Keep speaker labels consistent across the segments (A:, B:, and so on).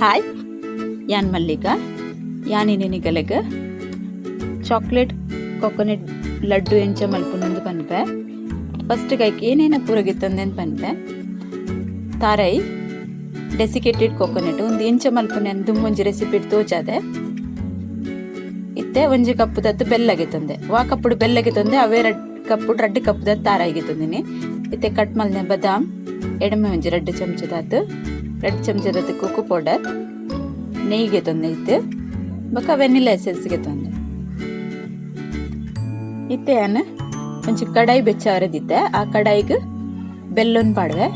A: Hi ಯಾನ್ ಮಲ್ಲಿಕಾ ಯಾನ್ ಇನಿ ಚಾಕ್ಲೇಟ್ ಕೊಕೊನಟ್ ಲಡ್ಡು ಎಂಚ ಮಲ್ಪುನಂದು ಪನ್ಪೆ. ಫಸ್ಟ್ ಕೈಕ್ ಏನೇನ ಪೂರಗಿತ್ತಂದೇನು ಪನ್ಪೆ. ತಾರೈ ಡೆಸಿಕೇಟೆಡ್ ಕೊಕೊನಟ್ ಒಂದು ಎಂಚ ಮಲ್ಪುನೆ ದುಮ್ಮೊಂಜಿ ರೆಸಿಪಿ ತೋಜಾದೆ. ಇತ್ತೆ ಒಂಜಿ ಕಪ್ಪು ದತ್ತು ಬೆಲ್ಲಗೆ ತಂದೆ, ವಾ ಕಪ್ಪುಡು ಬೆಲ್ಲಗೆ ತಂದೆ ಅವೇ ರಡ್ ಕಪ್ಪು ರಡ್ಡು ಕಪ್ಪು ದತ್ತು ತಾರಾಯಿಗೆ ತಂದಿನಿ. ಇತ್ತೆ ಕಟ್ ಮಲ್ನೆ ಬದಾಮ್ ಎಡಮೆ ಒಂಜಿ ರಡ್ಡು ಚಮಚದಾತು, ರಡ್ಡು ಚಮಚದಾತು ಕೊಕೊ ಪೌಡರ್, ನೆಯ್ಗೆ ತಂದೆ ಇತ್ತು ಬೊಕ ವೆನಿಲಾ ಎಸೆನ್ಸ್ಗೆ ತಂದೆ. ಇತ್ತೆ ಯಾನ್ ಒಂಜಿ ಕಡಾಯಿ ಬೆಚ್ಚಾರದಿತ್ತೆ, ಆ ಕಡಾಯಿಗೆ ಬೆಲ್ಲನ್ ಪಾಡುವೆ,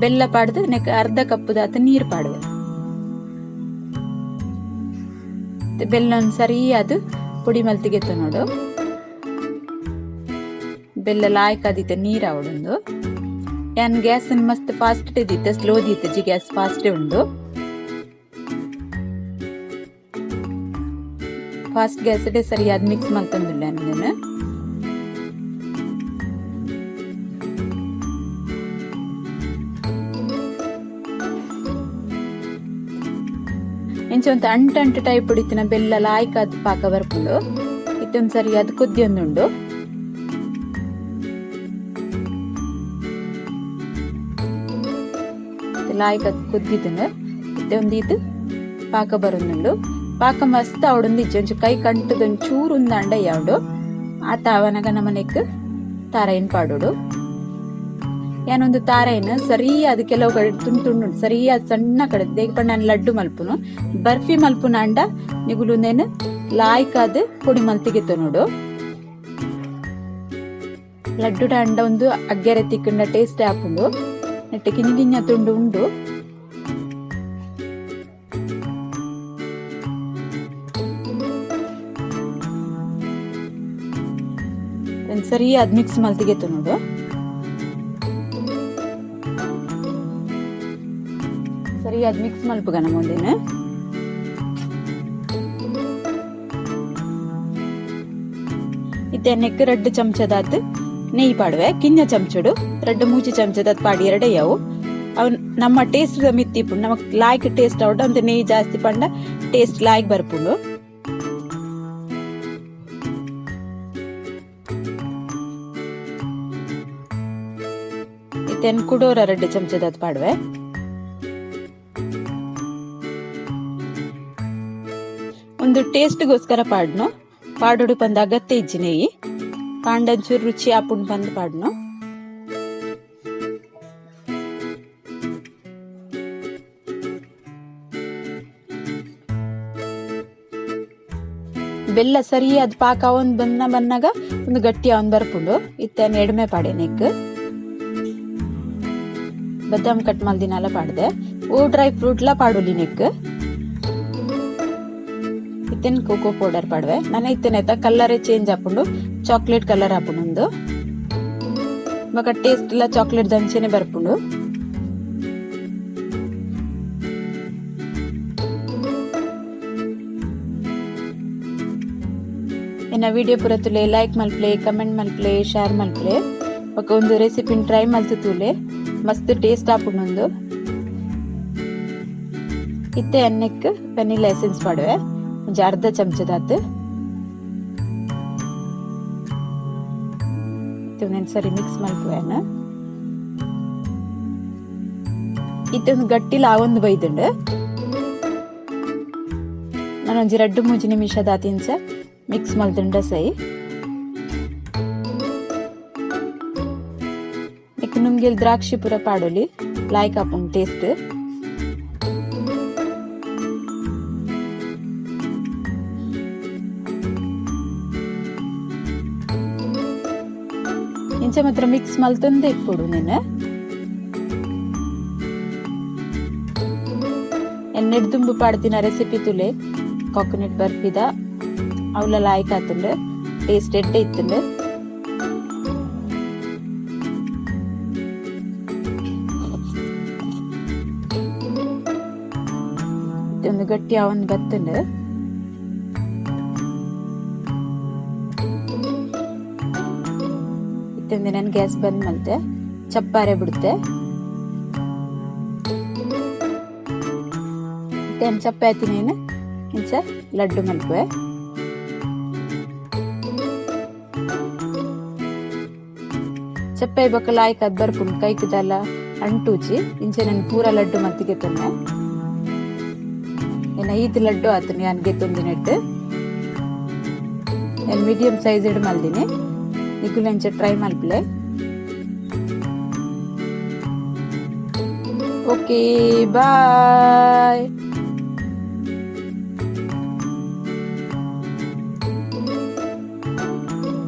A: ಬೆಲ್ಲ ಪಾಡ್ದು ನೆಕ್ ಅರ್ಧ ಕಪ್ಪುದಾತು ನೀರು ಪಾಡುವೆ. ಬೆಲ್ಲನ್ ಸರಿಯಾದ ಪುಡಿ ಮಲ್ತಿಗೆ ನೋಡು, ಬೆಲ್ಲ ಲಾಯ್ಕಾದಿತ್ತೆ ನೀರು ಅವಡೊಂದು. ಯಾನ್ ಗ್ಯಾಸ್ ಮಸ್ತ್ ಫಾಸ್ಟ್ ಇದ್ದಿತ್ತೆ, ಸ್ಲೋ ದಿತ್ತೆ ಜಿ ಗ್ಯಾಸ್ ಫಾಸ್ಟ್ ಉಂಡು. ಫಾಸ್ಟ್ ಗ್ಯಾಸ್ ಸರಿಯಾದ ಮಿಕ್ಸ್ ಮಲ್ತಂದುಲ್ಲ ನಾನು. ಇಂಚ ಒಂದು ಅಂಟು ಅಂಟು ಟೈಪ್ ಹೊಡಿತಿನ ಬೆಲ್ಲ ಲಾಯ್ಕಾದ ಪಾಕ ಬರ್ಪುಂಡು. ಇತ್ತೊಂದು ಸರಿಯಾದ ಕುದ್ದಿ ಒಂದುಂಡು. ಲಾಯ್ಕಾದ ಕುದ್ದಿದ್ದನು ಇತ್ತೆ ಒಂದು ಇದು ಪಾಕ ಬರೋದುಂಡು. ಪಾಕ ಮಸ್ತ್ ಅವಡೊಂದು ಇಜ್ಜಿ, ಒಂಚು ಕೈ ಕಂಟದೊಂದು ಚೂರು ಉಂದಾಂಡ ಯಾವಡು ಆ ತಾವನಗ ನಮನೆಕ್ ತಾರೈನ್ ಪಾಡೋಡು. ಯಾನೊಂದು ತಾರೈನ ಸರಿಯಾದ ಕೆಲವು ಕಡೆ ತುಂಡು ತುಂಡು ಸರಿಯಾದ ಸಣ್ಣ ಕಡೆ ದೇಗ ಪಂಡ ನಾನು ಲಡ್ಡು ಮಲ್ಪುನು ಬರ್ಫಿ ಮಲ್ಪುನ ಅಂಡ ನಿಗುಲುಂದೇನು ಲಾಯ್ಕಾದ ಪೊಡಿ ಮಲ್ತಿಗೆತ್ತ ನೋಡು. ಲಡ್ಡು ಅಂಡ ಒಂದು ಅಗ್ಗೆರೆ ತಿಕ್ಕಂಡ ಟೇಸ್ಟ್ ಆಪುಂಡು, ನೆಟ್ಟೆ ಕಿಂಜ ಕಿಂಜ ತುಂಡು ಉಂಡು. ಸರಿಯಾದ ಮಿಕ್ಸ್ ಮಲ್ತಿಗೆತ್ತ ನೋಡು. ಸರಿಯಾದ ಮಿಕ್ಸ್ ಮಲ್ಪುಗ ನಮ್ಮೊಂದಿನ. ಇತ್ತೆ ನೆಕ್ ರಡ್ಡು ಚಮಚದಾತ್ ನೆಯ್ಯಿ ಪಾಡುವೆ, ಕಿಂಜ ಚಮಚಡು ರಡ್ಡು ಮೂಜಿ ಚಮಚದಾತ್ ಪಾಡಿ ಎರಡೇ ಯಾವು ಅವ್ ನಮ್ಮ ಟೇಸ್ಟ್ ಮಿತ್ತಿಪುಂಡು. ನಮಕ್ ಲಾಯ್ಕ್ ಟೇಸ್ಟ್ ಅವಡ ಅಂತ ನೆಯ್ಯಿ ಜಾಸ್ತಿ ಪಂಡ ಟೇಸ್ಟ್ ಲಾಯ್ಕ್ ಬರ್ಪುಂಡು. ಇತ್ತೆ ಕುಡೋರ ರಡ್ಡು ಚಮಚದಾತ್ ಪಾಡುವೆ. ಒಂದು ಟೇಸ್ಟ್ಗೋಸ್ಕರ ಪಾಡ್ನು, ಪಾಡೋಡು ಪಂದ ಅಗತ್ಯ ಇಜ್ಜಿ ನೆಯ್ಯಿ ಪಾಂಡಂಚೂರು ರುಚಿ ಆಪುಂಡು ಪಂದ್ ಪಾಡ್ನು. ಬೆಲ್ಲ ಸರಿಯಾದ ಪಾಕ ಒಂದು ಬನ್ನ ಬನ್ನಾಗ ಒಂದು ಗಟ್ಟಿ ಅವನ್ ಬರ್ಪುಂಡು. ಇತ್ತೆ ಎಡಮೆ ಪಾಡೆ ನೆಕ್ ಬದಾಮ್ ಕಟ್ ಮಲ್ದಿನಲ್ಲ ಪಾಡ್ದೆ, ಓ ಡ್ರೈ ಫ್ರೂಟ್ಲ ಪಾಡೋಲಿ ನೆಕ್. ಇತ್ತೇನು ಕೋಕೋ ಪೌಡರ್ ಪಾಡುವೆ ನಾನು. ಇತ್ತೇನೆ ಕಲ್ಲರೇ ಚೇಂಜ್ ಆಪುಂಡು, ಚಾಕ್ಲೇಟ್ ಕಲರ್ ಆಪುಂಡು. ಬೊಕ ಟೇಸ್ಟ್ ಎಲ್ಲ ಚಾಕ್ಲೇಟ್ ದಂಚೆನೆ ಬರ್ಪುಂಡು. ಎನ್ನ ವಿಡಿಯೋ ಪೂರ ತುಲೆ ಲೈಕ್ ಮಲ್ಪ್ಲೆ, ಕಮೆಂಟ್ ಮಲ್ಪ್ಲೆ, ಶೇರ್ ಮಲ್ಪ್ಲೆ. ಬೊಕ ಒಂದು ರೆಸಿಪಿನ ಟ್ರೈ ಮಲ್ತು ತೂಲೆ, ಮಸ್ತ್ ಟೇಸ್ಟ್ ಆಪುಂಡು. ಇತ್ತೆ ಅನ್ನಕ್ಕೆ ವೆನಿಲಾ ಎಸೆನ್ಸ್ ಪಾಡುವೆ ಒಂಜಿ ಅರ್ಧ ಚಮಚದಾತು. ಸರಿ ಮಿಕ್ಸ್ ಮಲ್ಪುವೆನ. ಇತ್ತೆ ಒಂದು ಗಟ್ಟಿಲ ಒಂದು ಬೈದುಂಡು. ನಾನೊಂಜಿ ರಡ್ಡು ಮೂಜಿ ನಿಮಿಷ ದಾತಿಂಚ ಮಿಕ್ಸ್ ಮಲ್ದುಂಡ ಸೈ. ಇಕ್ ನುಂಗೆಲ್ ದ್ರಾಕ್ಷಿ ಪೂರ ಪಾಡೋಲಿ ಲಾಯ್ಕ್ ಆಪುಂಡು ಟೇಸ್ಟ್. ಇಂಚ ಮಾತ್ರ ಮಿಕ್ಸ್ ಮಲ್ತಂದೆ ಇಪ್ಪುಡು ನೀನು. ಎಣ್ಣೆಡ್ ದುಂಬು ಪಾಡ್ತಿನ ರೆಸಿಪಿ ತುಲೆ ಕೊಕೊನಟ್ ಬರ್ಫಿದ ಅವಲ ಲಾಯ್ಕ್ ಆತುಂಡು, ಟೇಸ್ಟ್ ಎಡ್ಡೆ ಇತ್ತುಂಡು. ಒಂದು ಗಟ್ಟಿ ಅವನ್ ಬತ್ತುಂಡು. ನಾನು ಗ್ಯಾಸ್ ಬಂದ್ ಮಲ್ತೆ ಚಪ್ಪಾರೆ ಬಿಡುತ್ತೆ. ಇತ್ತೆ ಚಪ್ಪೆ ಆತಿನೇನು ಇಂಚ ಲಡ್ಡು ಮಲ್ಪುವೆ. ಚಪ್ಪೆ ಬೊಕ್ಕ ಲಾಯ್ಕ್ ಅದ್ ಬರ್ಪುಂಡು ಕೈಕುದಲ್ಲ ಅಂಟೂಚಿ ಇಂಚ ನಾನು ಪೂರ ಲಡ್ಡು ಮಲ್ತಿಗೆ ತೊಂದೆ. ಎನ್ನ ಈತ್ ಲಡ್ಡು ಆತನು ಯಾನ್ ಗೆತ್ತೊಂದಿನೆಟ್ಟು ನಾನು ಮೀಡಿಯಂ ಸೈಜ್ ಇಡ್ ಮಲ್ದಿನಿ. ನಿಕುಲು ಇಂಚ ಟ್ರೈ ಮಲ್ಪಲೆ. Okay, bye.